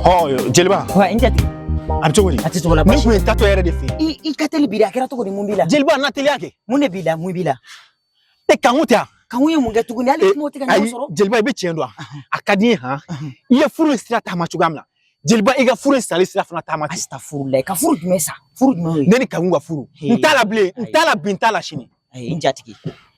Ɔ jeliba. Wa n jatigi. A bɛ cogo di? A tɛ cogo la Ne baasi. kun ye taatɔ yɛrɛ de fɛ yen. I ka teli bi dɛ, a kɛra cogo di, mun b'i la? Jeliba, na teliya kɛ. Mun de b'i la, mun b'i la? E kanku tɛ yan. Kanku ye mun kɛ tuguni? Hali kumaw tɛ ka ɲɔgɔn Ayi sɔrɔ. Jeliba, i bɛ tiɲɛ dɔn, a ka di n ye han. I ye furu in sira taama cogoya min na, jeliba, i ka furu in sali sira fana taama ten. Astafurulayi, ka furu jumɛn sa? Furu jumɛn ye? Ne ni kanku ka furu, n t'a la bilen, n t'a la bi, n t'a la sini. Ayi, n jatigi,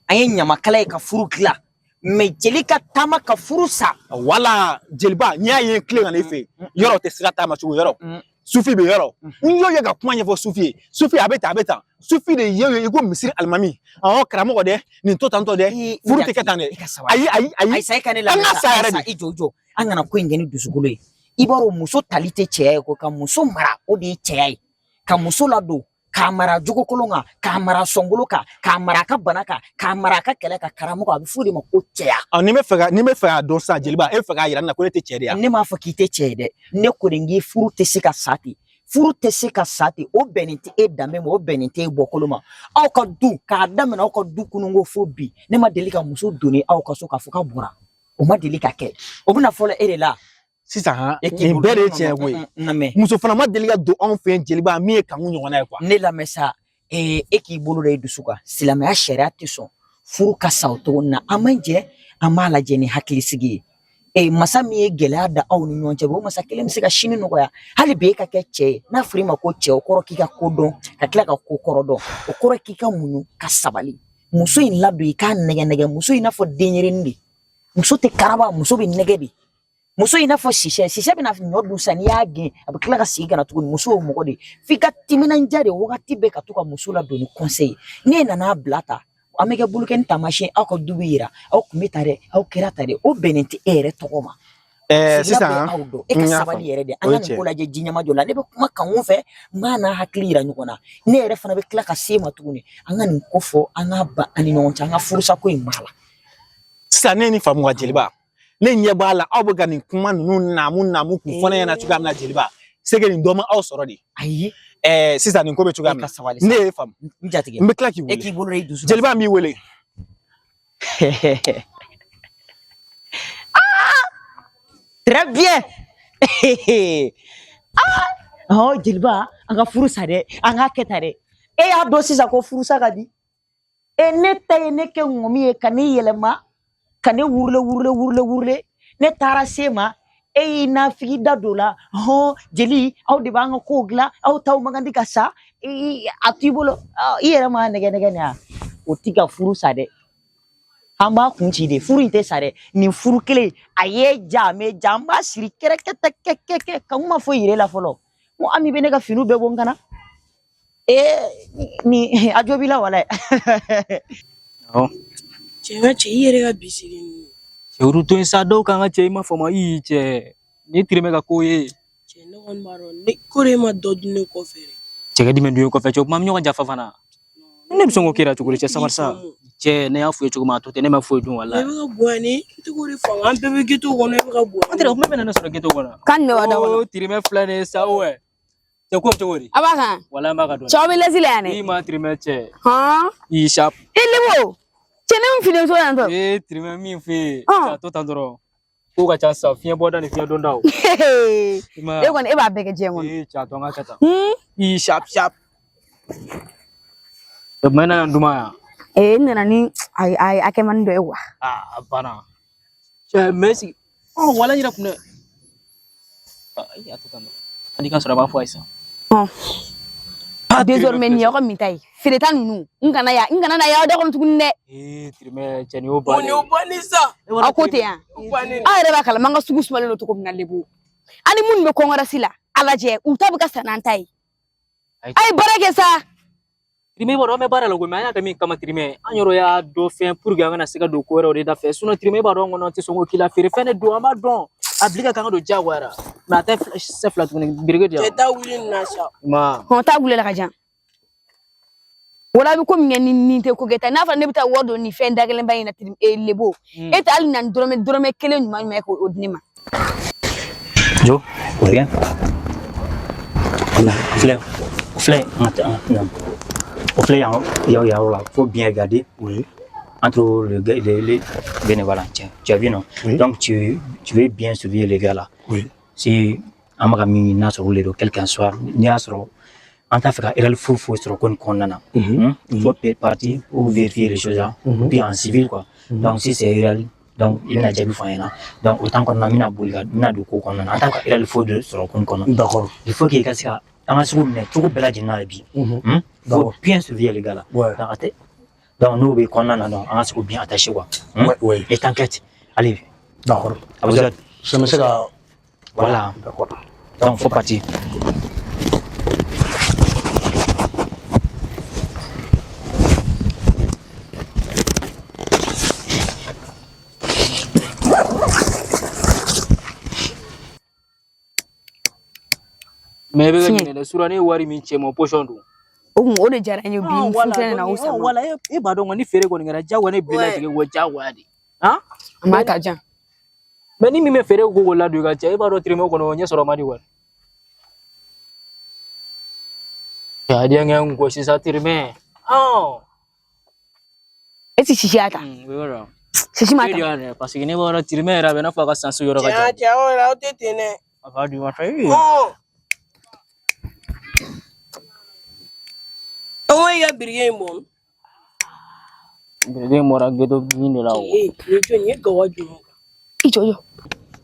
an ye ɲamakala ye ka furu dilan, mɛ jeli ka taama ka furu sa. Wala jeliba, n'i y'a ye n tilen ka na i fɛ yen, yɔrɔ tɛ sira taama cogo yɔrɔ. Sufi bɛ yɔrɔ n y'o ye ka kuma ɲɛfɔ sufi ye. Sufi, a bɛ tan, a bɛ tan. Sufi de ye i ko misiri alimami, awɔ, karamɔgɔ dɛ, nin to tan tɔ dɛ, furu tɛ kɛ tan dɛ. I ka sabali. Ayi, ayi, ayi. Ayi sa, e ka ne An lamɛn ka sa. sa yɛrɛ Ayi sa, de. i jɔ, jɔ, an kana ko in kɛ ni dusukolo ye. I b'a dɔn, muso tali tɛ cɛya ye ko ka muso mara, o de ye cɛya ye. Ka muso ladon, k'a mara jogokolon kan, k'a mara sɔngolo kan, k'a mara a ka bana kan, k'a mara a ka kɛlɛ kan, karamɔgɔ, a bɛ f'o de ma ko cɛya. Ɔ, ni bɛ fɛ k'a dɔn sisan, jeliba, e bɛ fɛ k'a yira ne na ko ne tɛ cɛ de ye? Ne m'a fɔ k'i tɛ cɛ ye dɛ. Ne ko de k'i furu tɛ se ka sa ten, furu tɛ se ka sa ten. O bɛnnen tɛ e danbe ma, o bɛnnen tɛ e bɔkolo ma. Aw ka du k'a daminɛ, aw ka du kununko fo bi, ne ma deli ka muso donni aw ka so k'a fɔ k'a bɔra, o ma deli ka kɛ. O bɛna fɔlɔ e de la. Sisan han, E k'i nin bolo bɛɛ de ye tiɲɛ ko ye. N lamɛn. Muso fana ma deli ka don anw fɛ yen, jeliba, min ye kanku ɲɔgɔnna ye kuwa. Ne lamɛn sa, e k'i bolo da i dusu kan. Silamɛya sariya tɛ sɔn furu ka sa o cogo na. An man jɛ, an b'a lajɛ ni hakilisigi ye. Masa min ye gɛlɛya da aw ni ɲɔgɔn cɛ, o masa kelen bɛ se ka sini nɔgɔya. Hali bi e ka kɛ cɛ ye, n'a fɔra i ma ko cɛ, o kɔrɔ k'i ka ko dɔn, ka tila ka ko kɔrɔ dɔn. O kɔrɔ k'i ka muɲu ka sabali. Muso in ladon, i k'a nɛgɛ nɛgɛ. Muso in n'a fɔ denyɛrɛnin de, muso tɛ karaba, muso bɛ nɛgɛ de. Muso in n'a fɔ sisɛ, sisɛ bɛna ɲɔ dun sisan, n'i y'a gɛn, a bɛ tila ka segin ka na tuguni. Muso y'o mɔgɔ de ye. F'i ka timinandiya de wagati bɛɛ ka to ka muso ladon ni conseil ye. N'e nana bila ta, an bɛ kɛ bolokɛni taamasiyɛn, aw ka du bɛ yira aw kun bɛ ta dɛ, aw kɛra ta dɛ. O bɛnnen tɛ e yɛrɛ tɔgɔ ma. Sigida Sisan bɛɛ aw dɔn. E n ka y'a sabali faamu. yɛrɛ de. O An ye ka nin ko tiɲɛ. lajɛ ji ɲɛmajɔ la. Ne bɛ kuma kankun fɛ, n b'a n'a hakili yira ɲɔgɔn na. Ne yɛrɛ fana bɛ tila ka se ma tuguni. An ka nin ko fɔ, an k'a ban an ni ɲɔgɔn cɛ, an ka furusako in b'a la. Sisan ne ye nin faamu ka, jeliba, ne ɲɛ b'a la aw bɛ ka nin kuma ninnu naamu naamu k'u fɔ ne ɲɛna cogoya min na, jeliba, c'est que nin dɔ ma aw sɔrɔ de. Ayi. Sisan nin ko bɛ cogoya E min ka na, sabali ne sa. ye faamu. N jatigi. N bɛ tila k'i E wele. k'i bolo da i dusu kan. Jeliba, n b'i wele. Très bien. Ah, oh, jeliba, an ka furu sa dɛ, an k'a kɛ tan dɛ. E y'a dɔn sisan ko furusa ka di. E ne ta ye ne kɛ ŋɔmi ye ka ne yɛlɛma, ka ne wurule wurule wurule wurule. Ne taara se ma, e y'i nafigi da don la. Hɔn, jeli, aw de b'an ka kow dilan, aw taw man di ka sa. A t'i bolo, i yɛrɛ m'a nɛgɛ nɛgɛ nin ya. O ti ka furu sa dɛ. An b'a kun ci de, furu in tɛ sa dɛ. Nin furu kelen, a ye ja, a mɛ ja, an b'a siri kɛrɛkɛtɛ kɛ kɛ ka n ma foyi yir'e la fɔlɔ. N ko Ami bɛ ne ka finiw bɛɛ bɔ n kana. Ee, ni a jo b'i la walayi. Awɔ. Cɛ, n ka cɛ, i yɛrɛ ka bi sigi ninnu. Cɛ, olu to yen sa, dɔw kan ka cɛ, i m'a faamu, i cɛ nin ye tirimɛ ka ko ye. Cɛ, ne kɔni b'a dɔn ne ko de ma dɔ dun ne kɔfɛ dɛ. Cɛ ka dimi dun ye kɔfɛ, cɛ, o kuma an bɛ ɲɔgɔn janfa fana. Ne bɛ sɔn k'o k'e la cogo di? Cɛ, sabali sa. Cɛ, ne y'a f'u ye cogo min, a to ten, ne ma foyi dun I walayi. bɛ ka bonya ni n tɛ k'o de faamu, an bɛɛ bɛ ghetto kɔnɔ, e bɛ ka bonya. An tɛ kuma bɛ na ne sɔrɔ ghetto kɔnɔ. Kan jumɛn b'a da kɔnɔ? O tirimɛ filɛ nin ye sa o ɛ. Cɛ, ko bɛ cogo di? A b'a kan. Walayi, n b'a ka dɔn. Cɛ, aw bɛ lɛsi la yan dɛ. I ma tirimɛ cɛ. Hɔn. I sharp. I lebo. Cɛ, ne min fini so yan tɔ. Ee, tirimɛ, min f'e ye. Ɔn. A to tan dɔrɔn. Ko ka ca sisan, fiɲɛ bɔda ni fiɲɛ dondaw. I ma. E kɔni, e b'a bɛɛ kɛ diɲɛ kɔnɔ. Ee, cɛ, a to an ka kɛ tan. Hmm. I sharp sharp. O tuma i nana duman yan. Ee, n nana ni a hakɛmani dɔ ye kuwa. Aa, a banna. Cɛ, mɛ sigi. Ɔ, wala yɛrɛ kun dɛ. Ayi, a to tan dɔrɔn. Hali ka sɔrɔ a b'a fɔ a ye sisan. Hɔn. Ah, Désormais, nin y'aw ka minta ye. Feereta ninnu, n kana ya, n kana na y'aw da kɔnɔ tuguni dɛ. Ee, tirimɛ, cɛ, nin y'o O bannen. nin y'o bannen sa. Aw ko ten yan. O bannen. Aw yɛrɛ b'a kalama an ka sugu sumalen don cogo min na lebo. Ani minnu bɛ kɔnkɔrɔsi la, a lajɛ, u ta bɛ ka san n'an ta ye. Ayi. A ye baara kɛ sa. Tirimɛ, i b'a dɔn an bɛ baara la koyi, mɛ an y'a kɛ min kama, tirimɛ, an yɛrɛ y'a dɔn fɛn pour que an kana se ka don ko wɛrɛw de da fɛ. Sinon, tirimɛ, i b'a dɔn an kɔni an tɛ sɔn k'o k'i la. Feere fɛn de don, an b'a dɔn a bili ka kan ka don diyagoya la, mɛ a tɛ se fila tuguni, biriki di yan. Cɛ, taa wuli nin na sa. Ma. Hɔn, taa wuli la ka jan. Wala a bɛ ko min kɛ ni nin tɛ ko kɛ ta. N'a fɔra ne bɛ taa wari don nin fɛn da gɛlɛnba in na, lebo. E tɛ hali na ni dɔrɔmɛ dɔrɔmɛ kelen ɲuman ɲuman ye k'o di ne ma. Jo, viens. Filɛ, filɛ, an o filɛ yan, yan yan là, faut bien regarder. Oui. Entre le gars, les, bien voilà, tiens, tu as vu, non? Oui. Donc tu veux bien surveiller les gars là. Oui. Si An bɛ ka min ɲini n'a sɔrɔ olu de don, quel qu'en soit, n'i y'a sɔrɔ an t'a fɛ ka erreur foyi foyi sɔrɔ ko nin kɔnɔna na. Il faut partir pour vérifier les choses là, puis en civil quoi. Donc si c'est réel, donc i bɛna jaabi fɔ an ɲɛna. Donc o temps kɔnɔna n bɛna boli ka n bɛna don ko kɔnɔna na, an t'a fɛ ka erreur foyi de sɔrɔ ko nin kɔnɔ. D'accord. Il faut qu'il ka se ka an ka se k'u minɛ cogo bɛɛ lajɛlen na bi. Faut bien surveiller les gars là. Ouais. Donc, a tɛ, donc n'o bɛ kɔnɔna na, donc an ka se k'u bien attacher quoi. Ouais, ouais. Et t'inquiète, allez. D'accord. À vous autres. Je me sais que. Voilà. D'accord. Donc faut partir. Mais i bɛ ka ɲinɛ dɛ, sura ne ye wari min cɛ ma, pɔsɔn don. O kun, o de diyara n ye bi, n funtɛni na o sama. Wala e b'a dɔn kɔni, ni feere kɔni kɛra diyagoya, ne bila tigɛ wa diyagoya de. Han? A ma ta jan. Mais ni min bɛ feere ko k'o ladon i ka cɛ, e b'a dɔn tirimɛ kɔnɔ o ɲɛ sɔrɔ man di kɔni. A denkɛ n gosi sa tirimɛ. Ɔn. E ti sisi y'a ta. O yɔrɔ. Sisi ma E de ta. y'a dɛ, parce que ne b'a dɔn tirimɛ yɛrɛ a bɛ i n'a fɔ a ka sanso yɔrɔ ka Cɛ jan. cɛ, aw yɛrɛ aw tɛ ten dɛ. A b'a di ma fɛ. Ɔn. Aw ma i ka biriki in bɔ. Biriki in bɔra ghetto bin de la o. Ee, nin jɔ nin ye gawa jumɛn? I jɔ jɔ.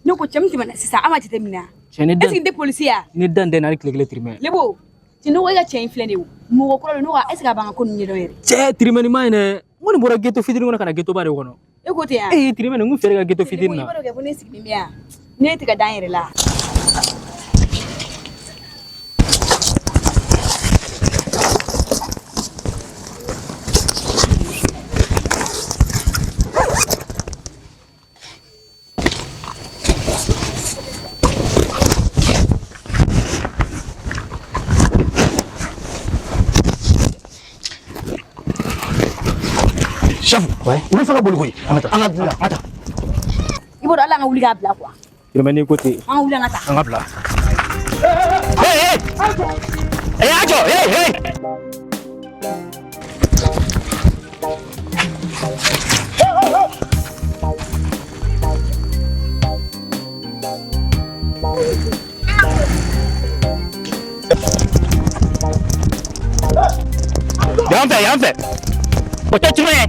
Ne ko cɛ min tɛmɛna sisan, an m'a jateminɛ wa? Cɛ ne Est ce dan que n tɛ polisi ye wa? ne dan tɛ na hali tile kelen tirimɛ. Lebo, cɛ ne ko e ka cɛ in filɛ nin ye o. Mɔgɔ kura don, ne ko est ce que a b'an ka ko ninnu ɲɛdɔn yɛrɛ? Cɛ tirimɛ nin ma ɲi dɛ. N ko nin bɔra ghetto fitinin kɔnɔ ka na ghetto ba de kɔnɔ. E ko ten wa? Ee tirimɛ nin kun feere ka ghetto fitinin I na. b'a dɔn k'a fɔ ne sigilen bɛ yan. Ne tɛ ka da n yɛrɛ la. Chef, Ouais. u bɛ fɛ ka boli koyi. An ka taa. An ka bila. An ka taa. I b'a dɔn hali an ka wuli k'a bila quoi. Tirimɛ n'i ko ten. An ka wuli an ka taa. An ka bila. Hey, hey! Hey, a jɔ! Hey, hey! Yan fɛ, yan fɛ. O tɛ tiɲɛ ye.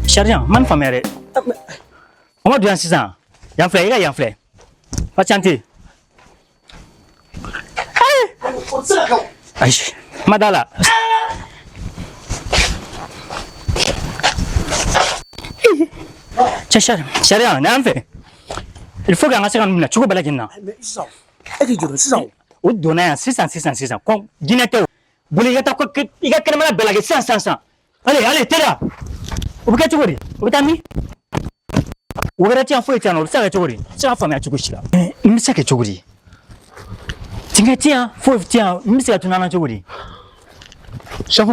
Sergent, man faamuya dɛ. O ma don yan sisan. Yan filɛ, i ka yan filɛ. Patiente. Ayi, ma da la. Cɛ sergent, na yan fɛ. Il faut que an ka se ka nin minɛ cogo bɛɛ lajɛlen na. Mais sisan, e k'i jɔ sisan. O donna yan sisan sisan sisan. Ko jinɛ tɛ o. Boli i ka taa i ka kɛnɛmana bɛɛ lajɛ sisan sisan sisan. Allez, allez, teliya. O bɛ kɛ cogo di? O bɛ taa min? O wɛrɛ tɛ yan, foyi tɛ yan nɔ, o bɛ se ka kɛ cogo di? N tɛ se ka faamuya cogo si la. N bɛ se ka kɛ cogo di? Tiɲɛ tɛ yan, foyi tɛ yan, n bɛ se ka tunun an na cogo di? Chef, E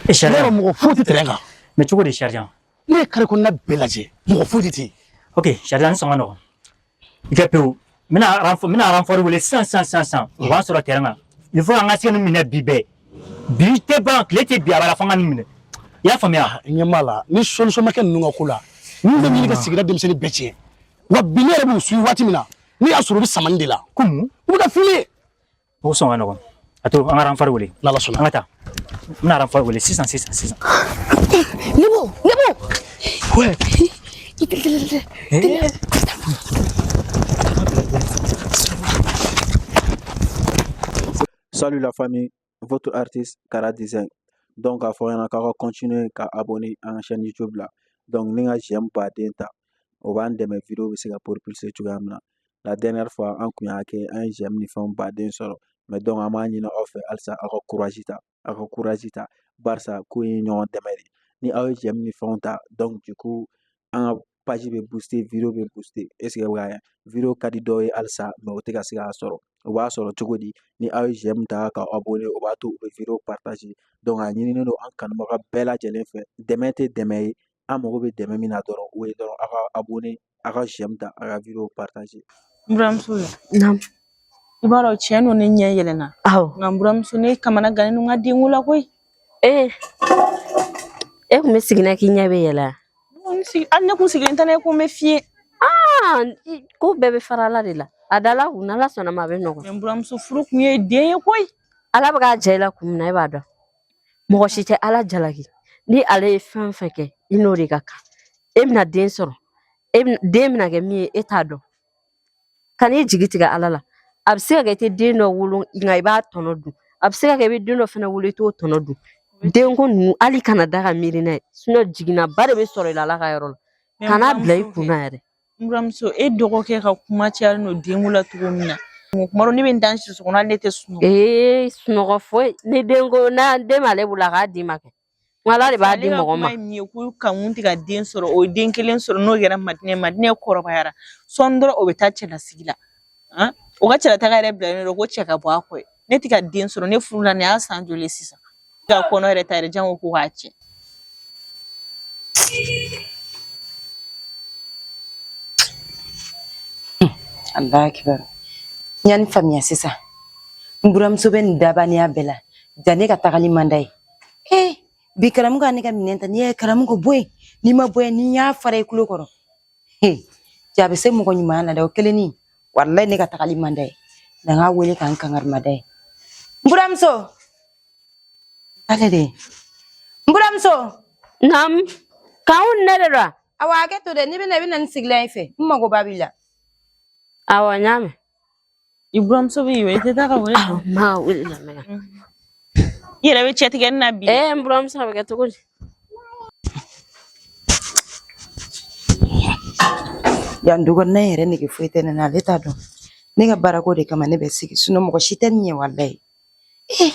ne yɛrɛ sergent, mɔgɔ foyi tɛ terrain kan. mais cogo di sergent? Ne ye carré kɔnɔna bɛɛ lajɛ, mɔgɔ foyi tɛ yen. Ok, sergent, n sɔn ka nɔgɔn. I kɛ pewu. N bɛna renfort, n bɛna renfort wele sisan sisan sisan sisan. O b'an sɔrɔ terrain kan. Il faut an ka se ka nin minɛ bi bɛɛ. Bi tɛ ban, tile tɛ bi a b'a la fo an ka nin minɛ. I y'a faamuya? N ɲɛ b'a la, ni solution ma kɛ ninnu ka ko la, ninnu bɛ ɲini ka sigida denmisɛnnin bɛɛ tiɲɛ. Wa bi ne yɛrɛ b'u suit waati min na, ne y'a sɔrɔ u bɛ samani de la. Ko mun? U bɛ ka filmer. O sɔn ka nɔgɔn. A to an ka renfort wele. N'Ala sɔnna. An ka taa. N bɛna renfort wele sisan sisan sisan. Lebo, Lebo. Ouais. I teliya, teliya, teliya. Salut la famille, votre artiste Kara Design. Donc, a fɔ ɲɛna k'aw ka continuer ka abonner an ka chaîne YouTube la. Donc, ni ka j'aime baden ta, o b'an dɛmɛ vidéo bɛ se ka propulser cogoya min na. La dernière fois, an kun y'a kɛ, an ye j'aime ni fɛnw baden sɔrɔ. Mais donc, an b'a ɲini aw fɛ halisa aw ka courage ta, aw ka courage ta. Barisa ko in ye ɲɔgɔn dɛmɛ de. Ni aw ye j'aime ni fɛnw ta, donc du coup, an ka page bɛ booster, vidéo bɛ booster. Est ce que bɛ k'a ye? Vidéo ka di dɔw ye halisa, mais o tɛ ka se k'a sɔrɔ. O b'a sɔrɔ cogo di? Ni aw ye j'aime ta ka abonner, o b'a to u bɛ vidéo partager. Donc a ɲininen don an kanubaga bɛɛ lajɛlen fɛ. Dɛmɛ tɛ dɛmɛ ye. An mago bɛ dɛmɛ min na dɔrɔn, o ye dɔrɔn aw ka abonner, aw ka j'aime ta, aw ka vidéo partager. N buramuso ye. Naam. I b'a dɔn tiɲɛ don, ne ɲɛ yɛlɛnna. Awɔ. Nka n buramuso, ne kamana gannen don n ka denko la koyi. Ee. E kun bɛ sigi n'a k'i ɲɛ bɛ yɛlɛ Hali ne kun sigilen tɛ ne ko n bɛ fiyɛ. Aa, ko bɛɛ bɛ fara Ala de la. A dala kun n'Ala sɔnna ma a bɛ nɔgɔya. Mais n buramuso furu kun ye den ye koyi. Ala bɛ k'a ja i la kun min na e b'a dɔn. Mɔgɔ si tɛ Ala jalaki. Ni ale ye fɛn o fɛn kɛ i n'o de ka kan. E bɛna den sɔrɔ. E den bɛna kɛ min ye e t'a dɔn. Kan'i jigi tigɛ Ala la. A bɛ se ka kɛ i tɛ den dɔ wolo nka i b'a tɔnɔ dun. A bɛ se ka kɛ i bɛ den dɔ fana wolo i t'o tɔnɔ dun. Denko ninnu hali kana da ka miiri n'a ye. Sinon jiginnaba de bɛ sɔrɔ i la Ala ka yɔrɔ la. Kan'a bila i kunna yɛrɛ. N buramuso e dɔgɔkɛ ka kuma cayalen don denko la cogo min na. Kuma dɔ ne bɛ n da n si so kɔnɔ hali ne tɛ sunɔgɔ. Ee sunɔgɔ foyi ni denko n'a den b'ale bolo a k'a d'i ma kɛ. Ala de b'a di mɔgɔ ma. Ale ka kuma ye min ye ko Kanku tɛ ka den sɔrɔ o ye den kelen sɔrɔ n'o kɛra Madinɛ Madinɛ kɔrɔbayara sɔɔni dɔrɔn o bɛ taa cɛlasigi la. O ka cɛlataga yɛrɛ bilalen don ko cɛ ka bɔ a kɔ ye. Ne tɛ ka den sɔrɔ ne furu la nin y'a san joli ye sisan. Ka kɔnɔ yɛrɛ ta yɛrɛ jango ko k'a cɛ. Allahu akibar. N y'a nin faamuya sisan. N buramuso bɛ nin dabaniya bɛɛ la. Ja ne ka tagali man d'a ye. Ee bi karamɔgɔ ka ne ka minɛn ta n'i y'a ye karamɔgɔ bɔ yen n'i ma bɔ yen ni n y'a fara i tulo kɔrɔ. He ja a bɛ se mɔgɔ ɲumanya la dɛ o kelennin walayi ne ka tagali man d'a ye. Na n k'a wele ka n kangarimada ye. N buramuso. Ale de. N buramuso. Naamu. Kanku ne de don wa? Awɔ hakɛ to dɛ n'i bɛna i bɛ na n sigilan i fɛ n mago b'a b'i la. Awɔ n y'a mɛn. I buramuso bɛ yen i tɛ taa ka wele. Awɔ n b'a wele lamɛn. I yɛrɛ bɛ cɛ tigɛ nin na bi. Ee n buramuso a bɛ kɛ cogo di? Yan du kɔnɔna in yɛrɛ nege foyi tɛ ne na ale t'a dɔn ne ka baarako de kama ne bɛ sigi sinɔn mɔgɔ si tɛ nin ɲɛ walayi. Ee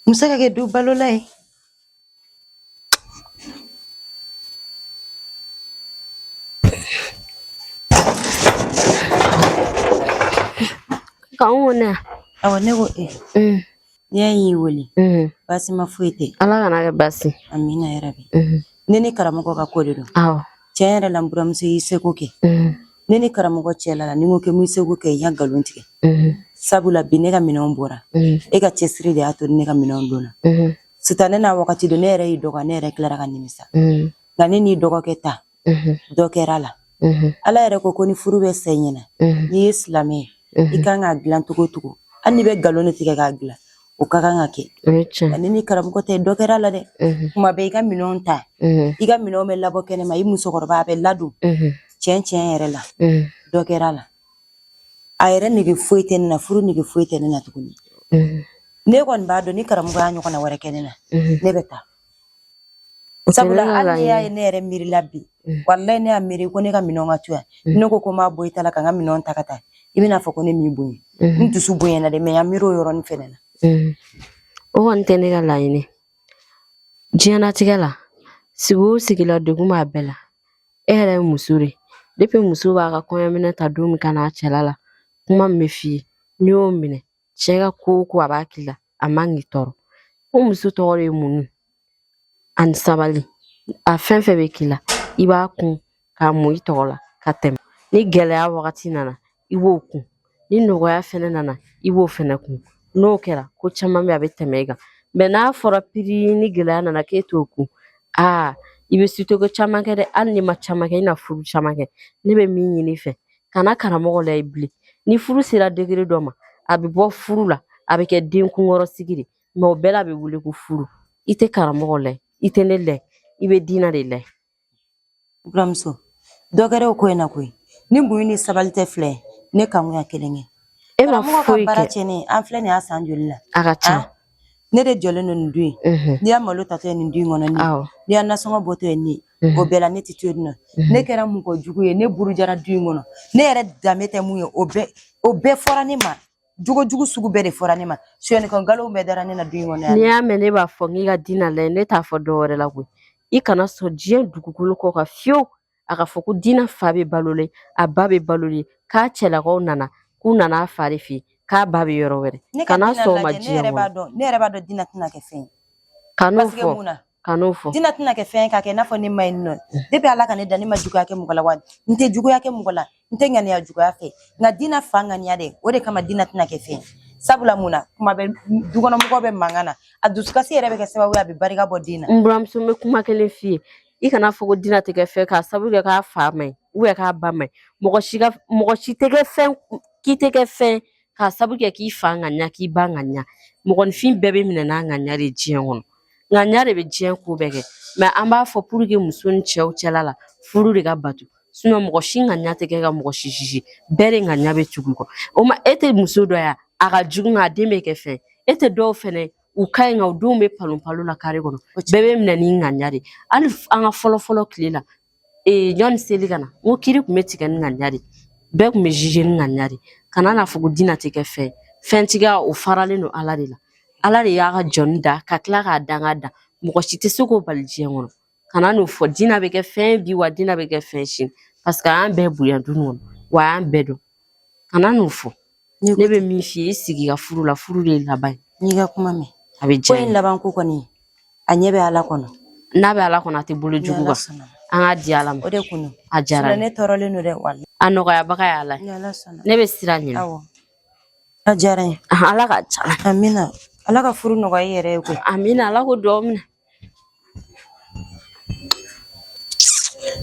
muso ka kɛ du balola ye. Kanku ne. Awɔ ne ko e. N'i y'a y'i wele. Baasi ma foyi tɛ. Ala kana kɛ baasi. Amina yarabi. Ne ni karamɔgɔ ka ko de don. Awɔ. Tiɲɛ yɛrɛ la n buramuso y'i seko kɛ. Ne ni karamɔgɔ cɛla la ni n ko k'i m'i seko kɛ i ya nkalon tigɛ. Sabula bi ne ka minɛnw bɔra. E ka cɛsiri de y'a to ne ka minɛnw donna. Sitanɛ n'a wagati don ne yɛrɛ y'i dɔgɔ ne yɛrɛ tilara ka nimisa. Nka ne n'i dɔgɔkɛ ta dɔ kɛra la. Ala yɛrɛ ko ko ni furu bɛ sa i ɲɛna n'i ye silamɛ ye i kan k'a dilan cogo o cogo hali n'i bɛ nkalon de tigɛ k'a dilan o ka kan ka kɛ. Nka ne ni karamɔgɔ tɛ dɔ kɛra la dɛ. Kuma bɛɛ i ka minɛnw ta i ka minɛnw bɛ labɔ kɛnɛma i musokɔrɔba a bɛ ladon tiɲɛ tiɲɛ yɛrɛ la dɔ kɛra la. A yɛrɛ nege foyi tɛ ne na furu nege foyi tɛ ne na tuguni. Ne kɔni b'a dɔn ni karamɔgɔ y'a ɲɔgɔnna wɛrɛ kɛ ne na ne bɛ taa. Sabula hali n'i y'a ye ne yɛrɛ miirila bi walayi ne y'a miiri ko ne ka minɛnw ka to yan ne ko ko n b'a bɔ i ta la ka n ka minɛnw ta ka taa i bɛna fɔ ko ne m'i bonya n dusu bonyana dɛ mɛ n y'a miiri o yɔrɔnin fɛnɛ na. O kɔni tɛ ne ka laɲini. Diɲɛlatigɛ la sigi o sigi la degun b'a bɛɛ la. E yɛrɛ ye muso de ye. Depuis muso b'a ka kɔɲɔminɛ ta don min ka n'a cɛla la kuma min bɛ f'i ye n'i y'o minɛ cɛ ka ko o ko a b'a k'i la a man k'i tɔɔrɔ. O muso tɔgɔ de ye muɲu ani sabali. A fɛn fɛn bɛ k'i la i b'a kun k'a mun i tɔgɔ la ka tɛmɛ. Ni gɛlɛya wagati nana i b'o kun. Ni nɔgɔya fɛnɛ nana i b'o fɛnɛ kun. N'o kɛra ko caman bɛ a bɛ tɛmɛ i kan. Mɛ n'a fɔra piri ni gɛlɛya nana k'e t'o kun aa i bɛ sutoko caman kɛ dɛ hali n'i ma caman kɛ i na furu caman kɛ. Ne bɛ min ɲini i fɛ kana karamɔgɔ layɛ bilen. Ni furu sera degré dɔ ma a bɛ bɔ furu la a bɛ kɛ den kunkɔrɔ sigi de mɛ o bɛɛ la a bɛ wele ko furu. I tɛ karamɔgɔ layɛ i tɛ ne layɛ i bɛ diinɛ de layɛ. Buramuso dɔ kɛra o ko in na koyi ni muɲu ni sabali tɛ filɛ ne kanuya kelen kɛ. E ma Karamɔgɔ ka foyi baara kɛ. tiɲɛnen an filɛ nin y'a san joli la. A ka ca. Ne de jɔlen don nin du in. N'i y'a malo tatɔ ye nin du in kɔnɔ nin ye. N'i y'a nasɔngɔ bɔtɔ ye nin ye. O bɛɛ la ne tɛ to yen nɔ. Ne kɛra mɔgɔ jugu ye ne burujara du in kɔnɔ. Ne yɛrɛ danbe tɛ mun ye o bɛɛ fɔra ne ma. Jogo jugu sugu bɛɛ de fɔra ne ma. Sonyɛlikɛ nkalonw bɛɛ dara ne na du in kɔnɔ yan. N'i y'a mɛn ne b'a fɔ k'i ka diinɛ layɛ ne t'a fɔ dɔ wɛrɛ la koyi. I kana sɔn diɲɛ dugukolo kɔ kan fiyewu a ka fɔ ko diinɛ fa bɛ balolen a ba bɛ balolen k'a cɛlakaw nana k'u nana a fa de fɛ yen k'a ba bɛ yɔrɔ wɛrɛ. Ne ka Kana diinɛ sɔn o ma lajɛ ne diɲɛ yɛrɛ b'a kɔnɔ. dɔn ne yɛrɛ b'a dɔn diinɛ tɛna kɛ fɛn ye. Kan'o Parce que fɔ mun na? kan'o fɔ. Diinɛ tɛna kɛ fɛn ye k'a kɛ i n'a fɔ ne ma ɲi nɔ. Depuis Ala ka ne da ne ma juguya kɛ mɔgɔ la wa n tɛ juguya kɛ mɔgɔ la n tɛ ŋaniya juguya fɛ nka diinɛ fa ŋaniya dɛ o de kama diinɛ tɛna kɛ fɛn ye. Sabula mun na, kuma bɛ dukɔnɔmɔgɔw bɛ mankan na, a dusukasi yɛrɛ bɛ kɛ sababu ye a bɛ barika bɔ den na. N buramuso, n bɛ kuma kelen f'i ye. I kana fɔ ko Dina tɛ kɛ fɛn k'a sababu kɛ k'a fa man ɲi k'a ba man ɲi. Mɔgɔ si ka mɔgɔ si tɛ kɛ fɛn k'i tɛ kɛ fɛn k'a sababu kɛ k'i fa ŋaniya k'i ba ŋaniya. Mɔgɔninfin bɛɛ bɛ minɛ n'a ŋaniya de ye diɲɛ kɔnɔ. Ŋaniya de bɛ diɲɛ ko bɛɛ kɛ. Mais an b'a fɔ pour que muso ni cɛw cɛla la, furu de ka bato. Sinon mɔgɔ si ŋaniya tɛ kɛ ka mɔgɔ si sisi. Bɛɛ de ŋaniya bɛ tugu i kɔ. O ma e tɛ muso dɔ ye a ka jugu nka a den bɛ kɛ fɛn. E tɛ dɔw fɛnɛ u ka ɲi nka u denw bɛ palon palon la kare kɔnɔ. Bɛɛ bɛ minɛ ni ŋaniya de ye. Hali an ka fɔlɔ fɔlɔ tile la, yanni seli ka na, n ko kiri tun bɛ tigɛ ni ŋaniya de ye. Bɛɛ tun bɛ juger ni ŋaniya de ye. Kana n'a fɔ ko Dina tɛ kɛ fɛn. Fɛntigiya o faralen don Ala de la. Ala de y'a ka jɔni da ka tila k'a danga da. Mɔgɔ si tɛ se k'o bali diɲɛ kɔnɔ. Kana n'o fɔ Dina bɛ kɛ fɛn bi wa Dina bɛ kɛ fɛn sini. Parce que a y'an bɛɛ bonya du nin kɔnɔ wa a y'an bɛɛ dɔn. Kana n'o fɔ. Ne bɛ min f'i ye, i sigi i ka furu la, furu de ye laban ye. N'i ka kuma mɛn. A bɛ Ko diya in n ye. laban ko kɔni, a ɲɛ bɛ Ala kɔnɔ. N'a bɛ Ala kɔnɔ, a tɛ bolo Ni jugu Ala kan. sɔnna. An k'a di Ala ma. O de kun don. A diyara Sinon n ye. ne tɔɔrɔlen don dɛ walayi. A nɔgɔyabaga ye Ala ye. Ni Ala sɔnna. Ne bɛ sira ɲini. Awɔ. A diyara n ye. Ala ka ca. Amina. Ala ka furu nɔgɔya i yɛrɛ ye koyi. Amina, Ala ko duwawu minɛ.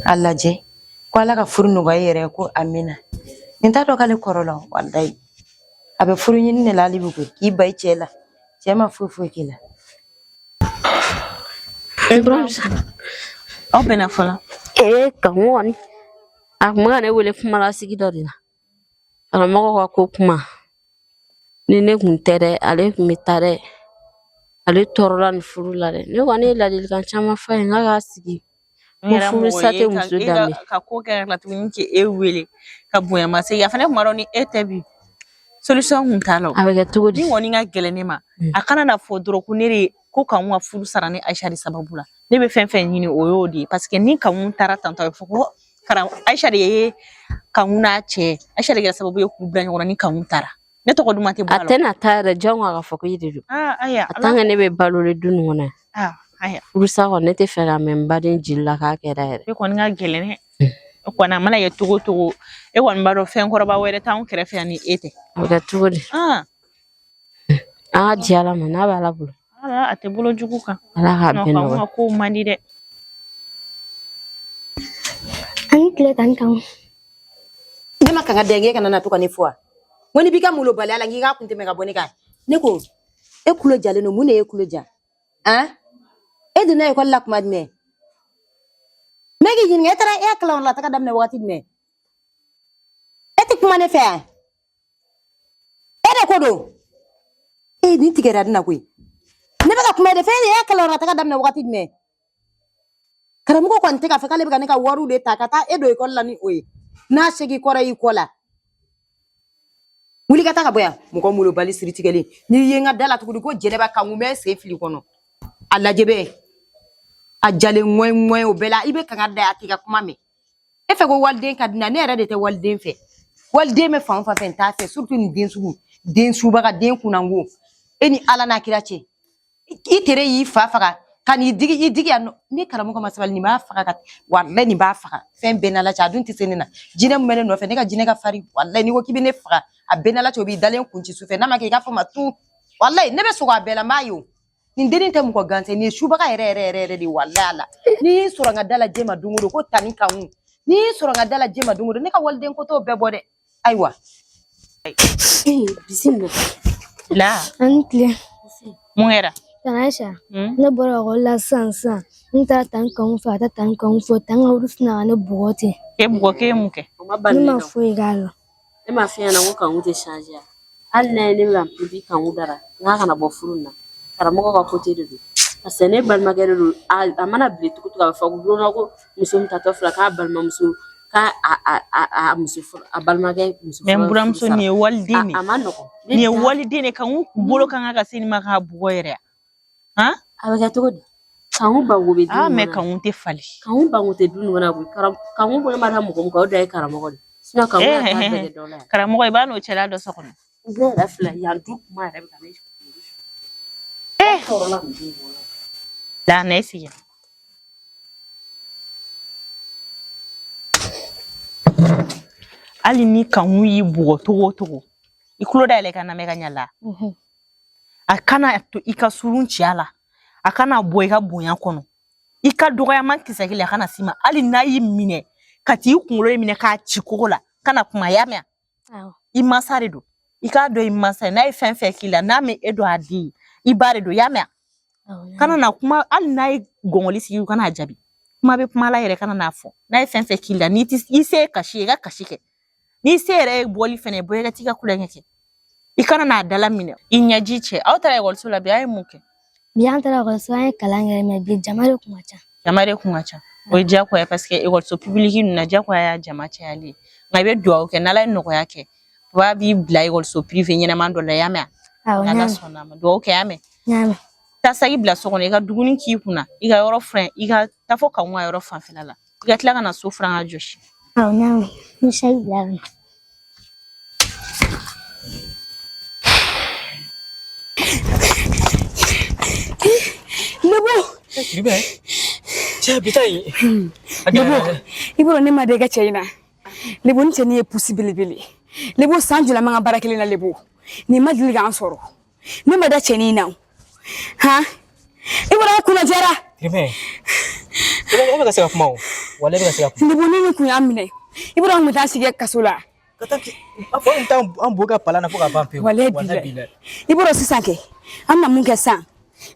A lajɛ ko Ala ka furu nɔgɔya i yɛrɛ ye ko amina. Nin t'a dɔn k'ale kɔrɔ la walayi. A bɛ furu ɲini de la hali bi koyi k'i ban i cɛ la. Cɛ ma foyi foyi k'i la. N buramuso. Aw bɛnna fɔlɔ. Ee, Kanku kɔni. A kun bɛ ka ne wele kumalasigi dɔ de la. Karamɔgɔ ka ko kuma. Ni ne kun tɛ dɛ, ale kun bɛ taa dɛ. Ale tɔɔrɔla nin furu la dɛ. Ne kɔni ye ladilikan caman f'a ye n k'a k'a sigi. N Ko yɛrɛ furu mɔgɔ sa ye tɛ ka muso e ka danbe. ka ko kɛ ka tila tuguni k'e wele ka bonya ma se a fana kuma dɔ ni e tɛ bi solution kun t'a la o. A bɛ kɛ cogo di? Min kɔni ka gɛlɛn ne ma, a kana na fɔ dɔrɔn ko ne de ko Kanku ka furu sara ni Ayisa de sababu la. Ne bɛ fɛn fɛn ɲini o y'o de ye, parce que ni Kanku taara tantɔ a bɛ fɔ ko Ayisa de ye Kanku n'a cɛ, Ayisa de kɛra sababu ye k'u bila ɲɔgɔn na ni Kanku taara. Ne tɔgɔ duman tɛ bɔ A a la. tɛna taa yɛrɛ, jɔn ko k'a fɔ ko e de don. Ayiwa. A tant que ne bɛ balolen du nin kɔnɔ yan. Ayiwa. Furusa kɔni ne tɛ fɛ ka mɛn n baden jeli la k'a kɛra yɛrɛ. E kɔni ka gɛlɛn dɛ. E kɔni a mana kɛ cogo o cogo, e kɔni b'a dɔn fɛn kɔrɔba wɛrɛ t'anw kɛrɛfɛ yan ni e tɛ. A bɛ kɛ cogo di? An ka di Ala ma n'a bɛ Ala bolo. Ala a tɛ bolo jugu kan. Ala k'a bɛɛ Kanku nɔgɔya. ka kow man di dɛ. Ani tile tan kan. Ne ma kan ka dɛngɛ kana na to ka ne fɔ wa? N ko n'i b'i ka molobaliya la n k'i k'a kun tɛmɛ ka bɔ ne kan. Ne ko e kulo jalen don, mun de ye kulo ja? Han? E donna ekɔli la kuma jumɛn? Ne k'i ɲininka, e taara e ya kalanyɔrɔ la taga daminɛ wagati jumɛn? E tɛ kuma ne fɛ yan? E de ko don? E nin tigɛra ne na koyi. Ne bɛ ka kuma e de fɛ, e ya kalanyɔrɔ la taga daminɛ wagati jumɛn? Karamɔgɔ kɔni tɛ k'a fɔ k'ale bɛ ka ne ka wariw de ta ka taa e don ekɔli la ni o ye. N'a segin kɔrɔ y'i kɔ la. Wuli ka taa ka bɔ yan. Mɔgɔ molobali siri tigɛlen. N'i ye n ka da la tuguni ko Jɛnɛba Kanku bɛ sen fili kɔnɔ. A lajɛ bɛ. A jalen ŋɔɲ ŋɔɲ o bɛɛ la i bɛ kanga da a t'i ka kuma mɛn. E fɛ ko waliden ka di n na, ne yɛrɛ de tɛ waliden fɛ. Waliden bɛ fan o fan fɛ n t'a fɛ, surtout nin den sugu. Den subaga, den kunnango. E ni Ala n'a kira cɛ. I tere y'i fa faga ka n'i digi i digi yan nɔ. Ni karamɔgɔ ma sabali nin b'a faga ka walayi nin b'a faga fɛn bɛɛ n'Ala cɛ a dun tɛ se ne na jinɛ min bɛ ne nɔfɛ ne ka jinɛ ka farin walayi n'i ko k'i bɛ ne faga a bɛɛ n'Ala cɛ o b'i dalen kun ci sufɛ n'a ma kɛ i k'a fɔ ma tu walayi ne bɛ sɔgɔ a bɛɛ la n b'a ye o nin dennin tɛ mɔgɔ gansan nin ye subaga yɛrɛ yɛrɛ yɛrɛ yɛrɛ de ye walayi Ala n'i y'i sɔrɔ n ka da la jɛma don o don ko tani Kanku n'i y'i sɔrɔ n ka da la jɛma don o don ne ka waliden ko t'o bɛɛ bɔ dɛ ayiwa. Bisimila. La. Ani tile. Mun kɛra? Tante Ayisa, ne bɔra ekɔli la sisan sisan. N taara tan Kanku fɛ, a taa tan Kanku fɛ, tan ka wari sina ka ne bugɔ ten. K'e bugɔ, k'e ye mun kɛ? Ne ma foyi k'a la. Ne ma f'i ɲɛna ko Kanku tɛ changer. Hali n'a ye ne bɛ ka n pipi Kanku dara, n k'a kana bɔ furu in na. Karamɔgɔ ka côté de don. Parce que ne balimakɛ de don. A mana bilen cogo cogo a bɛ fɔ ko don dɔ ko muso min tatɔ filɛ k'a balimamuso k'a a muso fɔlɔ a balimakɛ muso Mais n fɔlɔ buramuso nin ye waliden de ye. A ma nɔgɔn. Nin ye waliden de ye. Kanku bolo kan ka se nin ma k'a bugɔ yɛrɛ. Han? A bɛ kɛ cogo di? Kanku banko bɛ du Ah, nin mais kɔnɔ. Kanku tɛ falen. Kanku banko tɛ du nin kɔnɔ koyi. Kanku bolo ma da mɔgɔ min kan o dan ye karamɔgɔ de ye. Sinon Kanku yɛrɛ t'a bɛɛ kɛ dɔ la yan. Karamɔgɔ i b'a n'o cɛla dɔ so kɔnɔ. Ne yɛrɛ filɛ yan du kuma yɛrɛ bɛ ka ne tɔɔrɔ la nin du in kɔnɔ. La na e sigi. Hali ni Kanku y'i bugɔ cogo o cogo, I tulo dayɛlɛ i ka lamɛn ka ɲa la. A kana to i ka surun cɛya la. A kana bɔ i ka bonya kɔnɔ. I ka dɔgɔyama kisɛ kelen a kana s'i ma. Hali n'a y'i minɛ ka t'i kunkolo minɛ k'a ci kogo la, kana kuma y'a mɛn. I mansa de don. I k'a dɔn i mansa ye n'a ye fɛn fɛn k'i la n'a ma e dɔn a den ye i ba de don y'a mɛn. Kana na kuma hali n'a ye gɔngɔli sigi kana a jaabi. Kuma bɛ kuma la yɛrɛ kana n'a fɔ. N'a ye fɛn fɛn k'i la n'i ti i se ye kasi ye i ka kasi kɛ. N'i se yɛrɛ ye bɔli fɛnɛ ye bɔ i ka t'i ka kulonkɛ kɛ. I kana n'a dala minɛ i ɲɛji cɛ. Aw taara ekɔliso la bi a ye mun kɛ? Bi an taara ekɔliso an ye kalan kɛ mɛ bi jama de kun ka ca. Jama de kun ka ca. O ye diyagoya ye paseke ekɔliso pibiliki ninnu na diyagoya y'a jama cayali ye. Nka i bɛ dugawu kɛ n'Ala ye nɔgɔya kɛ papa b'i bila ekɔliso pirife ɲɛnama dɔ la i y'a mɛn wa? N'Ala sɔnna a ma dugawu kɛ i y'a mɛn. Taa saki bila so kɔnɔ i ka dumuni k'i kunna i ka yɔrɔ furan i ka taa fɔ kanw ka yɔrɔ fanfɛla la i ka tila ka na so furan ka jɔsi. Awɔ n y'a mɛn. N bɛ saki bila ka na. Lebo. Cɛ bi ta in. Lebo, i b'a dɔn ne ma da i ka cɛ in na. Lebo ni cɛnin ye pusi belebele. Lebo san joli an b'an ka baara kelen na Lebo. Nin ma deli k'an sɔrɔ. Ne ma da cɛnin in na. Han? I b'a dɔn an kunna jɛra. Tirimɛ. E bɛ ka se ka kuma o. Walayi e bɛ ka se ka kuma. Lebo ni nin kun y'an minɛ. I b'a dɔn an kun bɛ taa sigi kaso la. Ka taa a fɔ an taa an bo ka palan na fo ka ban pewu. Walayi bilayi. I b'a dɔn sisan kɛ an bɛna mun kɛ sisan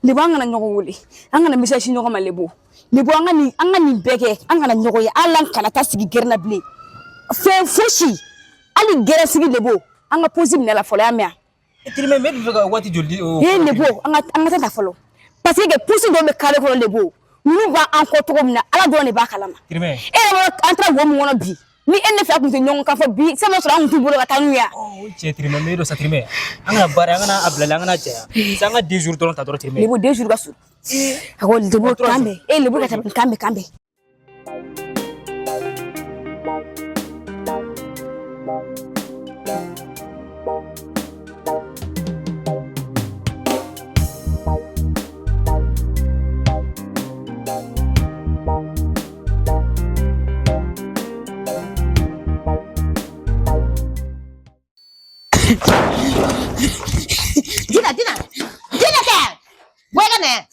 Lebo an kana ɲɔgɔn wele an kana message ci ɲɔgɔn ma Lebo Lebo an ka nin bɛɛ kɛ an kana ɲɔgɔn ye hali an kana taa sigi gɛrɛn na bilen fɛn fosi hali gɛrɛn sigi Lebo an ka pause minɛ la fɔlɔ y'a mɛn wa. Tirimɛ bɛ fɛ ka waati joli di o. Ee Lebo an ka taa fɔlɔ parce que pusi dɔw bɛ kare kɔnɔ Lebo ninnu b'an kɔ cogo min na Ala dɔrɔn de b'a kalama. Tirimɛ. E yɛrɛ b'a an taara wo min kɔnɔ bi ni e ne fɛ a kun tɛ ɲɔgɔn kan fɔ bi sani sɔrɔ an kun t'u bolo ka taa n'u ye. O cɛ Tirimɛ mɛ e dɔ sa Tirimɛ an kana baara an kana a bila an kana janya sisan an ka 2 jours dɔrɔn ta dɔrɔn Tirimɛ. Lebo 2 jours ka surun. A ko Lebo k'an bɛn e Lebo ka taa k'an bɛn k'an bɛn. Dina, Dina, Dina kɛ bɔ i ka na yan.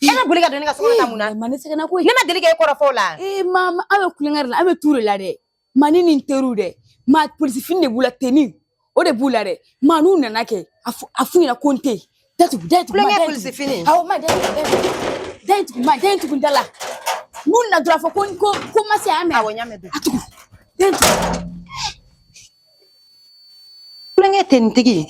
E ka boli ka don ne ka so kɔnɔ tan mun na? Ma ne sɛgɛnna koyi. Ne ma deli k'e kɔrɔfɔ o la. Ee ma an bɛ kulonkɛ de la an bɛ tu de la dɛ. Ma ne ni n teriw dɛ. Ma polisifini de b'u la tenue o de b'u la dɛ. Ma n'u nana kɛ a f'u ɲɛna ko n tɛ yen. Datugu datugu. Kulonkɛ polisifini. Awɔ ma datugu datugu ma datugu da la. N'u nana dɔrɔn a fɔ ko ko ma se a mɛn. Awɔ n y'a mɛn. A tugu datugu. Kulonkɛ tenitigi.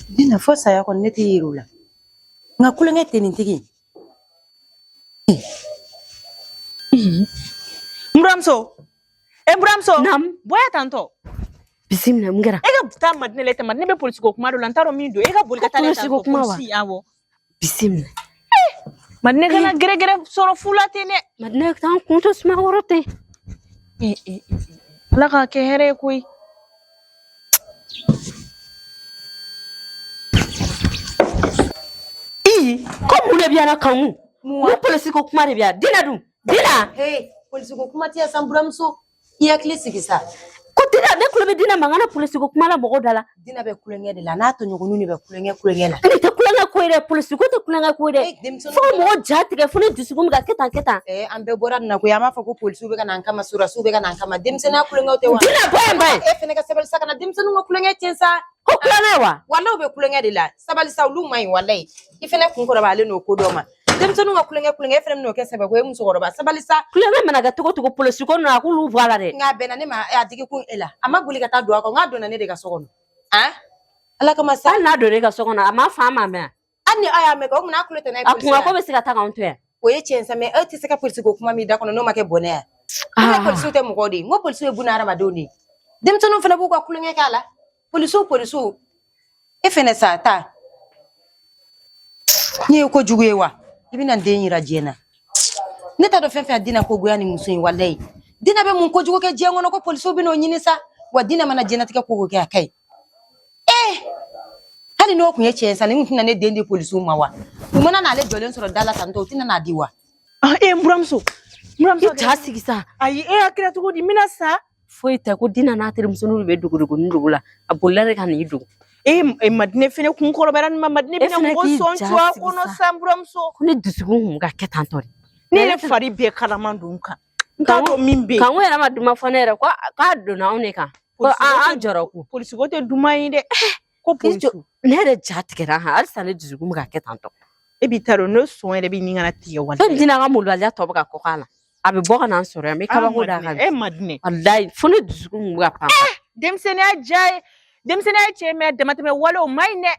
Dina fo saya kɔni ne tɛ yir'u la. Nka kulonkɛ tenitigi. N buramuso. E buramuso. Naamu. Bɔ yan tantɔ. Bisimila mun kɛra? E ka taa Madinɛ lɛ Madinɛ bɛ polisi ko kuma dɔ la n t'a dɔn min don e ka boli ka taa lɛ Polisi ko kuma wa? Polisi awɔ. Bisimila. Madinɛ kana gɛrɛgɛrɛ sɔrɔ fu la ten dɛ. Madinɛ t'an kun to suma kɔrɔ ten. Ala k'a kɛ hɛrɛ ye koyi. Ii ko mun de bɛ yan na Kanku? Mun polisi ko kuma de bɛ yan? Dina dun? Dina! Hey, polisi ko kuma tɛ yan sa n buramuso. I hakili sigi sa. Ko Dina ne tulo bɛ Dina mankan na polisi ko kuma la mɔgɔw da la. Dina bɛ kulonkɛ de la n'a tɔɲɔgɔnninw de bɛ kulonkɛ kulonkɛ la. Ne tɛ kulonkɛ ko ye dɛ polisi ko tɛ kulonkɛ ko ye dɛ. Fo ka mɔgɔ ja tigɛ fo ne dusukun bɛ ka kɛ tan kɛ tan. An bɛɛ bɔra nin na koyi an b'a fɔ ko polisiw bɛ ka na an kama sɔrɔdasiw bɛ ka na an kama denmisɛnninya kulonkɛw tɛ wa. Dina bɔ yan ba ye. E fɛnɛ ka sabali sa kana denmisɛnninw ka kulonkɛ tiɲɛ sa. Ko kulonkɛ wa? Walayi u bɛ kulonkɛ de la sabali sa olu man ɲi walayi i fɛnɛ kun kɔrɔbayalen don ko dɔ ma. Denmisɛnninw ka kulonkɛ kulonkɛ e fɛnɛ bɛn'o kɛ sɛbɛ ko ye musokɔrɔba sabali sa. Kulonkɛ mana kɛ cogo cogo polisi ko ninnu a k'olu bɔ a la dɛ. Nka a bɛnna ne ma a digi kun e la a ma boli ka taa don a kɔ n k'a donna ne de ka so kɔnɔ. Han Ala kama sa. Hali n'a donna e ka so kɔnɔ a ma fa ma mɛn. Hali ni aw y'a mɛn o mun n'a kulo tɛ n'a ye A polisi kunka la. ko bɛ se ka taa k'anw to yan. O ye tiɲɛ sa mɛ e tɛ se ka polisi ko kuma min da kɔnɔ n'o ma kɛ bɔnɛ ye. Ko polisiw tɛ mɔgɔw de ye n ko polisiw ye buna hadamadenw de ye. Denmisɛnninw fana b'u ka kulonkɛ k'a la. Polisiw polisiw e fɛnɛ sa taa. N'i ye kojugu ye wa i bɛna n den yira diɲɛ na. Ne t'a dɔn fɛn fɛn Dina ko goya ni muso in walayi. Dina bɛ mun kojugu kɛ diɲɛ kɔnɔ ko polisiw bɛ n'o ɲini sa wa Dina mana diɲɛnatigɛ ko o ko kɛ a ka ɲi. Hali n'o tun ye tiɲɛ sa ni tun tɛna ne den di polisiw ma wa? U mana n'ale jɔlen sɔrɔ da la tantɔ u tɛna n'a di wa? Ah, e n buramuso. N buramuso. I ja sigi sa. Ayi, e y'a kɛra cogo di? N bɛna sa. Foyi tɛ ko Dina n'a terimusoninw de bɛ dogodogonin dogo la. A bolila de ka n'i dogo. E e Madinɛ fɛnɛ kun kɔrɔbayara nin ma Madinɛ E bɛna fɛnɛ mɔgɔ k'i sɔn ja cogoya sigi kɔnɔ sa. sa n buramuso. Ko ne dusukun kun bɛ ka kɛ tan tɔ de. Ne yɛrɛ fari bɛɛ kalaman don n kan. N t'a dɔn min bɛ yen. Kanko yɛrɛ ma duman fɔ ne yɛrɛ ko k'a donna anw de kan. Ko an jɔrɔ ko. Polisiko tɛ duman ye dɛ. Ko polisiw. Ne yɛrɛ ja tigɛra han halisa ne dusukun bɛ ka kɛ tan tɔ. E b'i ta dɔn ne sɔn yɛrɛ bɛ ɲini ka na tigɛ wali. Fɛn Dina ka molobaliya tɔ bɛ ka kɔkɔ a la. A bɛ bɔ ka na n sɔrɔ yan n bɛ kabako d'a kan. E Madinɛ. Walayi fo ne dusukun kun bɛ ka pan. Denmisɛnninya diya ye denmisɛnninya ye cɛ mɛ damatɛmɛ wale o man ɲi dɛ.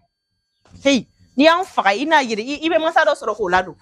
Heyi n'i y'an faga i n'a yɛrɛ i bɛ mansa dɔ sɔrɔ k'o ladon.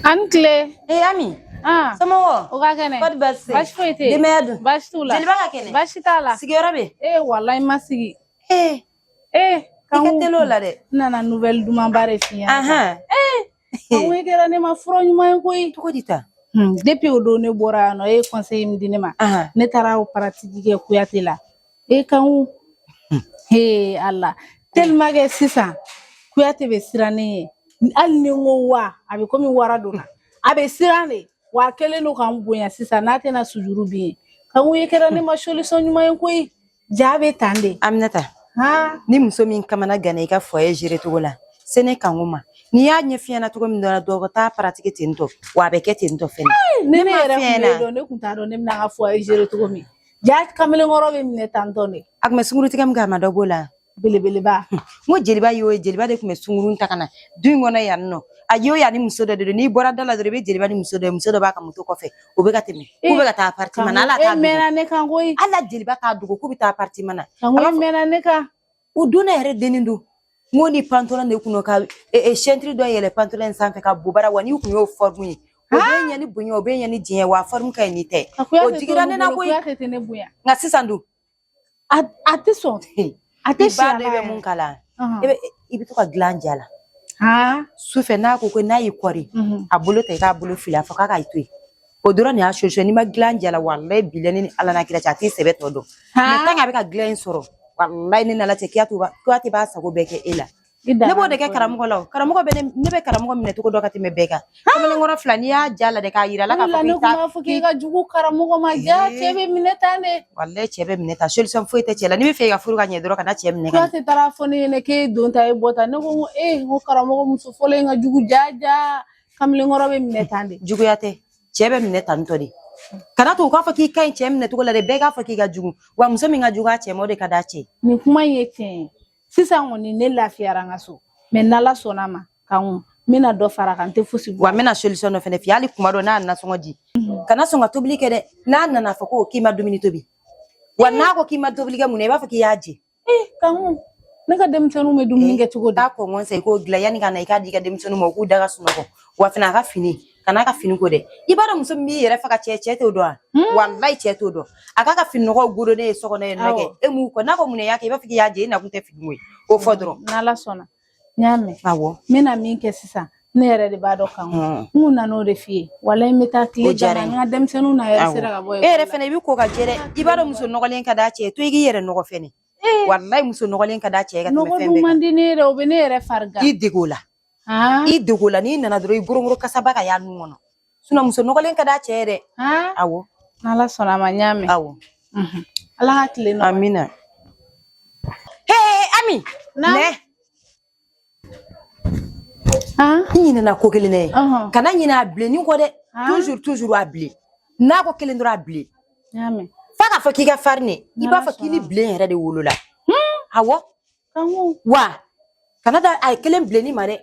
An tile. Ee Ami. Ah. Somɔgɔw? U ka kɛnɛ. Kɔri baasi tɛ yen? Baasi foyi tɛ yen. Denbaya dun? Baasi t'u la. Jeliba ka kɛnɛ? Baasi t'a la. Sigiyɔrɔ bɛ yen? Ee walayi n ma sigi. Ee. Ee. I ka teli o la dɛ. N nana nouvelle dumanba de f'i ɲɛna. Ahan. Ee. Kanku e kɛra ne ma fura ɲuman ye koyi. Cogo di tan? Depuis o don ne bɔra yan nɔ e ye conseil min di ne ma. Ne taara o pratique kɛ Kuyate la. E Kanku. Ee Ala. Tellement que sisan Kuyate bɛ siran ne ɲɛ. Hali ni n ko wa a bɛ komi wara donna. A bɛ siran de. Wa a kɛlen don ka n bonya sisan n'a tɛna sujuru bin ye. Kanku e kɛra ne ma solution ɲuman ye koyi. Ja bɛ tan de. Aminata. Han. Ni muso min kamana ganna i ka foyer gérer cogo la, se ne Kanku ma. N'i y'a ɲɛf'i ɲɛna cogo min dɔrɔn dɔgɔ taa pratique ten tɔ wa a bɛ kɛ ten tɔ fɛnɛ. Ne ne m'a yɛrɛ f'i kun ɲɛna. bɛ dɔn ne kun t'a dɔn ne bɛna n ka foyer gérer cogo min. Ja kamalenkɔrɔ bɛ minɛ tan tɔ de. A kun bɛ sunkurutigɛ min kɛ a ma dɔ b'o la. Belebeleba. N ko jeliba y'o ye jeliba de tun bɛ sunkurun ta ka na du in kɔnɔ yan nɔ a y'o ye ni muso dɔ de don n'i bɔra da la dɔrɔn i bɛ jeliba ni muso dɔ ye muso dɔ b'a ka moto kɔfɛ o bɛ ka tɛmɛ k'u bɛ ka taa appartement na ala E t'a dogo mɛnna ne kan koyi. ala jeliba t'a dogo k'u bɛ taa appartement na Kanku e mɛnna ne kan. O donna yɛrɛ dennin don n ko ni pantalon de kun ka ceinture dɔ yɛlɛ pantalon in sanfɛ ka bobara wa n'i kun y'o forme ye o bɛ ɲɛ ni bonya o bɛ ɲɛ ni diɲɛ wa forme ka ɲi ni tɛ o digira ne na koyi Kuyate tɛ ne bonya. nka sisan dun A tɛ sɔn. A tɛ i si a b'a dɔn la i bɛ yɛrɛ. mun kala i bɛ to ka dilan ja la sufɛ n'a ko ko n'a y'i kɔri a bolo ta i k'a bolo fili a fɔ k'a k'a to yen o dɔrɔn de y'a solution n'i ma dilan ja la walayi bilayi ne ni ala n'a kira cɛ a t'i sɛbɛ tɔ dɔn mais tant que a bɛ ka dilan in sɔrɔ walayi ne ni ala cɛ Kuyate b'a sago bɛɛ kɛ e la ne b'o de kɛ karamɔgɔ la o karamɔgɔ bɛ ne bɛ karamɔgɔ minɛ cogo dɔn ka tɛmɛ bɛɛ kan kamalenkɔrɔ fila n'i y'a ja la dɛ k'a yira la k'a O de la fɔ ne k'i kun t'a b'a fɔ k'i ka jugu karamɔgɔ ma ja cɛ bɛ minɛ tan de. walayi cɛ bɛ minɛ tan solution foyi tɛ cɛ la n'i bɛ fɛ i ka furu ka ɲɛ dɔrɔn kana cɛ minɛ ka ɲɛ Kuyate taara fɔ ne ɲɛna k'e ye don ta e bɔ ta ne ko n ko ee n ko karamɔgɔ muso fɔlɔ in ka jugu ja ja kamalenkɔrɔ bɛ minɛ tan de. juguya tɛ cɛ bɛ minɛ tan tɔ de kana to u k'a fɔ k'i ka ɲi cɛ minɛ cogo la dɛ bɛɛ k'a fɔ k'i ka jugu wa muso min ka jugu a cɛ ma o de ka d'a cɛ ye Nin kuma in ye tiɲɛ ye sisan kɔni ne lafiyara n ka so mais n'ala sɔnna a ma Kanku n bɛna dɔ fara a kan n tɛ fosi bɔ. wa n bɛna solution dɔ fɛnɛ f'i ye hali kuma dɔ n'a nasɔngɔ di kana sɔn ka tobili kɛ dɛ n'a nana fɔ ko k'i ma dumuni tobi wa n'a ko k'i ma tobili kɛ mun na i b'a fɔ k'i y'a jɛ Kanku ne ka denmisɛnninw bɛ dumuni kɛ cogo di taa kɔngɔ san i k'o dilan yanni ka na i k'a di i ka denmisɛnninw ma u k'u da ka sunɔgɔ wa fɛnɛ a ka fini kana a ka fini ko dɛ i b'a dɔn muso min b'i yɛrɛ faga cɛ cɛ t'o dɔn wa walayi cɛ t'o dɔn a k'a ka fini nɔgɔw godonnen ye so kɔnɔ yen nɔ kɛ e m'u kɔ n'a ko mun na i y'a kɛ i b'a fɔ k'i y'a jɛ i nakun tɛ fini ko ye o fɔ dɔrɔn n'ala sɔnna n y'a mɛn awɔ n bɛna min kɛ sisan ne yɛrɛ de b'a dɔn Kanku n kun nan'o de f'i ye walayi n bɛ taa O tile diyara gana n n ye. ka denmisɛnninw na yɛrɛ Awɔ. sera ka bɔ E yɛrɛ fɛnɛ i bɛ ko ka jɛ dɛ i b'a dɔn muso nɔgɔlen ka d'a cɛ ye to i k'i yɛrɛ nɔgɔ fɛnɛ walayi muso nɔgɔlen ka d'a cɛ ye ka tɛmɛ nɔgɔ fɛn dun bɛɛ kan man di ne ye dɛ o bɛ ne yɛrɛ farigan i dege o la i dege o la n'i nana dɔrɔn i gorongoro kasaba ka y'a nun kɔnɔ sinon muso nɔgɔlen ka d'a cɛ ye dɛ awɔ n'ala sɔnna a ma n y'a mɛn awɔ ala ka tile nɔgɔya amina hee Ami nɛ n ɲinɛna ko kelen na ye kana ɲinɛ a bilenni kɔ dɛ toujours toujours a bilen n'a ko kelen dɔrɔn a bilen n y'a mɛn f'a k'a fɔ k'i ka farin ne i b'a fɔ k'i ni bilen yɛrɛ de wolola awɔ wa kana da a ye kelen bilenni ma dɛ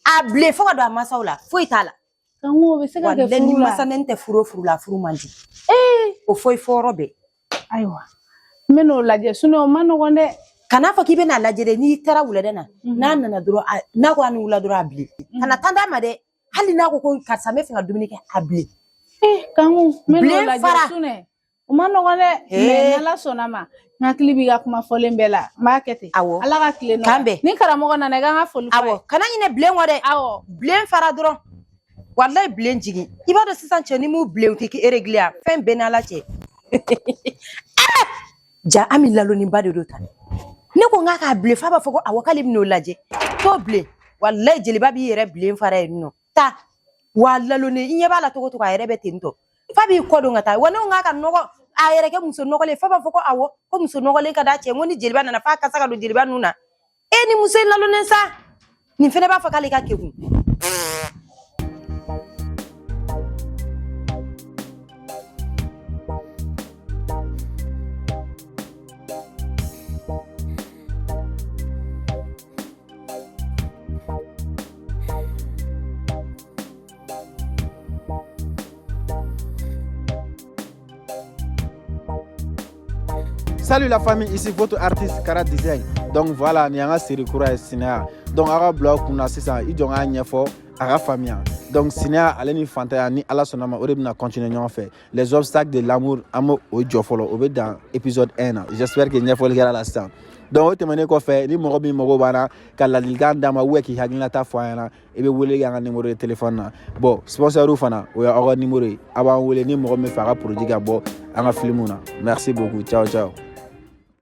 a bilen fo ka don a masaw la foyi t'a la Kanku o bɛ se ka kɛ Walayi ni furu la masa nɛni tɛ furu o furu la a furu man di o fɔ i fɔyɔrɔ bɛɛ ayiwa n bɛ n'o lajɛ sinon o ma nɔgɔn dɛ kana fɔ k'i bɛna lajɛ dɛ n'i taara wulada na n'a nana dɔrɔn n'a ko a ni wula dɔrɔn a bilen kana tan d'a ma dɛ hali n'a ko ko karisa n bɛ fɛ ka dumuni kɛ a bilen Kanku n bɛ n'o Bilen lajɛ fara. sinon o O ma nɔgɔn dɛ, mais n'Ala sɔnna ma, n hakili b'i ka kuma fɔlen bɛɛ la, n b'a kɛ ten. Awɔ. Ala ka tile nɔgɔya. K'an bɛn. Ni karamɔgɔ nana, i k'an ka foli f'a ye. Awɔ, kana ɲinɛ bilen kɔ dɛ. Awɔ. Bilen fara dɔrɔn. Walayi bilen jigin. I b'a dɔn sisan cɛ ni m'u bilen u tɛ k'i réglé a fɛn bɛɛ n'Ala cɛ. Ja Ami laloniba de don tan. Ne ko n k'a k'a bilen f'a b'a fɔ ko awɔ k'ale bɛn'o lajɛ. T'o bilen. Walayi jeliba b'i yɛrɛ bilen fara yen nɔ. Taa. Wa laloni i ɲɛ b'a la cogo o cogo a yɛrɛ bɛ ten tɔ. F'a b'i kɔ don ka taa. Wa ne ko n k'a ka nɔgɔ a yɛrɛ kɛ muso nɔgɔlen f'a b'a fɔ ko awɔ ko muso nɔgɔlen ka d'a cɛ ye. N ko ni jeliba nana f'a kasa ka don jeliba nun na. E ni muso in lalonnen sa. Nin fɛnɛ b'a fɔ k'ale ka kegun. Salut la famille, ici votre artiste Kara Design. Donc voilà, nin y'an ka série kura ye Sinaya. Donc aw ka bila aw kunna sisan, i jɔ n k'a ɲɛfɔ a ka faamuya. Donc sinaya ale ni fantanya ni Ala sɔnna ma o de bɛna continuer ɲɔgɔn fɛ. Les obstacles de l'amour an b'o o jɔ fɔlɔ, o bɛ dan épisode 1 na. J'espère que ɲɛfɔli kɛra la sisan. Donc o tɛmɛnen kɔfɛ, ni mɔgɔ min mago b'an na ka ladilikan d'an ma ou k'i hakilinata fɔ an ɲɛna, i bɛ wele kɛ an ka numéro de téléphone na. Bon, sponsor fana, o y'aw ka numéro ye. A b'an wele ni mɔgɔ min fɛ a ka produit ka bɔ an ka film na. Merci beaucoup. Ciao ciao.